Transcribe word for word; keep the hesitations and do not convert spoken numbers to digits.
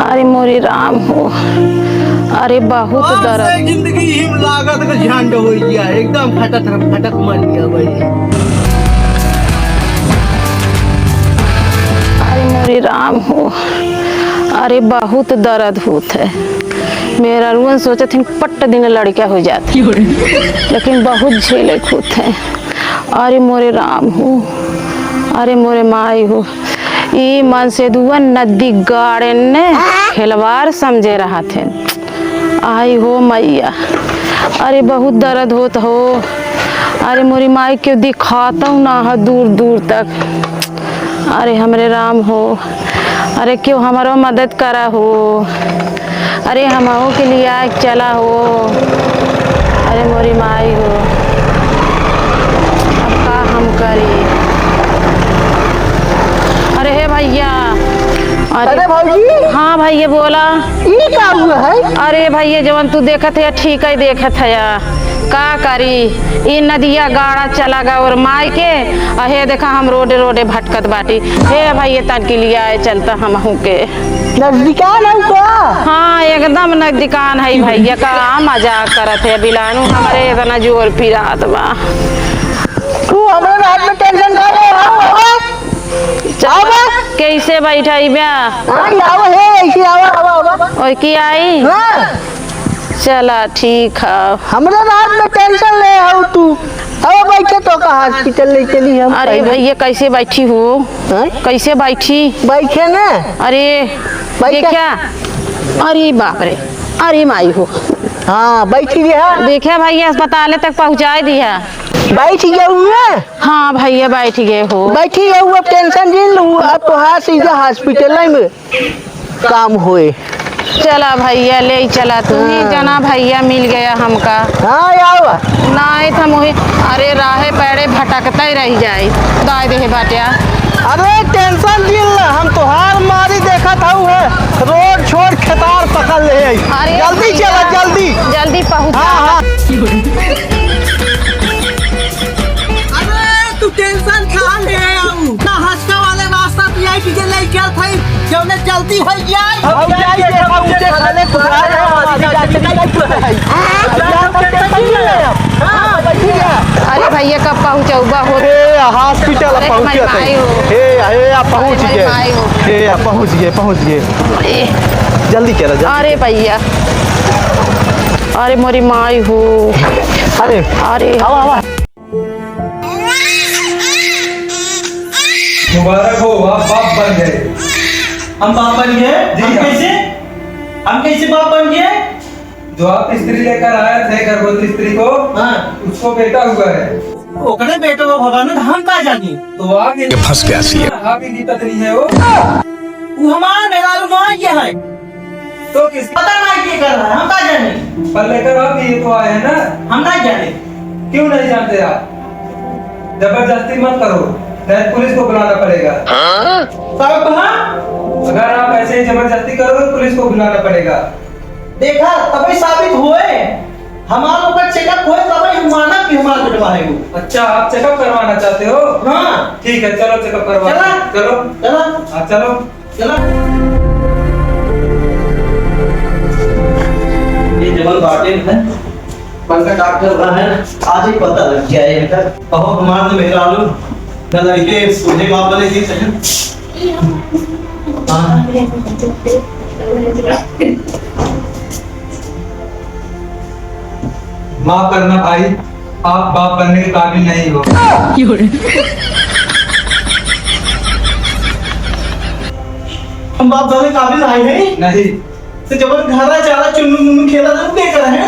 अरे मोरे राम हो, अरे बहुत आज दर्द। से जिंदगी ही लागत के झंड हो गया, एकदम फटक फटक मर गया भाई। अरे मोरे राम हो, अरे बहुत दर्द होत है। मेहरारुअन सोचत हिन पट्ट दिन लड़का हो जात, लेकिन बहुत झेले होत है। अरे मोरे राम हो, अरे मोरे माई हो, ई मनसेधुआ नदी गाड़े ने खिलवाड़ समझे रहत हैं। आई हो मैया, अरे बहुत दर्द होत हो। अरे मोरी माई, केहू दिखातउ ना है दूर दूर तक। अरे हमरे राम हो, अरे केहू हमरो मदद करा हो। अरे हमहू के लिया चला हो। अरे मोरी माई हो, अब का हम करी? अरे हे भैया, अरे अरे भौजी। हाँ भैया बोला। ई का हुआ है? अरे भैया जवन तू देखत है ठीक है देखत है। का करी, ई नदिया गाड़ा चला गा और माई के, आ हे देखा हम रोडे रोडे भटकत बाटी। हे भैया तनकी लिया चलता हमहू के। नजदीकान है का? हाँ, एकदम नजदीकान है भैया, का मजाक करत है बिलानू, हमरे इतना जोर पिरात बा। तू हमरे रात में tension का ले? आओ, आओ। चल, आवा। कैसे बैठा ही बा? हाँ, आवा है, ऐसे आवा, आवा, आवा। ओए की आई? हाँ। चला, ठीक है। हमरे रात में tension ले आओ तू। अब बैठे तो का hospital ले चली हम अरे पहले। भैया, कैसे बैठी हो? हैं? कैसे बैठी? बैठे ना। अरे, बैठे। देखा? अरे बाप रे, अरे माई हो। हाँ, बैठी रहा। देखा भैया, अस्पताल तक पहुँचाए दिया। बैठ जाऊ ना। हाँ भैया, बैठ गए हो। बैठी जाऊ, अब tension जिन लू, अब तोहार सीधा hospital में काम होए। चला भैया, ले चला, तू ही हाँ। जना भैया मिल गया हमका। हाँ, आओ। नाहीं त हम वही, अरे, राहे पैड़े भटकते रह जाए। दाय दे हे बाटिया। अरे, tension जिन ल, हम तोहार मारी देखत हऊ है, रोड छोड़ खेतार पकड़ ले है। अरे जल्दी भैया, चला, जल्दी। जल्दी पहुँचा। हाँ, हाँ। अरे, तू tension का ले आऊ? ना हंसका वाले रास्ता पे आई, तुझे ले चल भाई, जौने जल्दी हो जाए। हम जाए के पहुंचे खाले खुदा है, हमारी जाति का कुछ है। हाँ, बैठी है। अरे भैया, कब पहुंचौबा हो? ए, hospital अरे पहुंचे भाई थे। हो। ए, ए, आप पहुंच अरे गए। भाई हो। ए, आप पहुंच गए, पहुंच गए। ए। जल्दी करा, जल्दी। अरे भैया, अरे मोरी माई हो। अरे, अरे। आवा, आवा। मुबारक हो, आप बाप बन गए। हम बाप बन गए? जी हम हाँ। कैसे? हम कैसे बाप बन गए? जो आप स्त्री लेकर आए थे, गर्भवती स्त्री को, हाँ। उसको बेटा हुआ है। ओकरे बेटा को भगवान ने हम का जानी? तो आप ये फंस गया सी। आप ही की पत्नी है वो। वो हमारा मेहरारू माँ ये है। तो किस पता नहीं क्या कर रहा है, हम का जाने? पर लेकर आप ये तो आए हैं ना। हम नहीं जाने। क्यों नहीं जानते आप? जबरदस्ती मत करो, नहीं पुलिस को बुलाना पड़ेगा। हाँ? साहब, हाँ? अगर आप ऐसे ही जबरदस्ती करोगे, पुलिस को बुलाना पड़ेगा। देखा, तभी साबित होए। हमार ओकर checkup होए, तभी हम मानब कि हमार बेटवा है वो। अच्छा, आप checkup करवाना चाहते हो? हाँ। ठीक है, चलो checkup करवा चला। चलो। चला। हाँ, चलो। चला। ये जवन बाटे है, बनका डॉक्टर रहा है, आज ही पता लग गया है इनका। कहो हमार तो मेहरारू, न लड़के सोझे बाप बने जी सही। हाँ। माफ करना भाई, आप बाप बनने के काबिल नहीं हो। हम बाप बनने काबिल आए हैं? नहीं। तो जब घरा चाला चुन्नू मुन्नू खेला था, वो क्या करा है?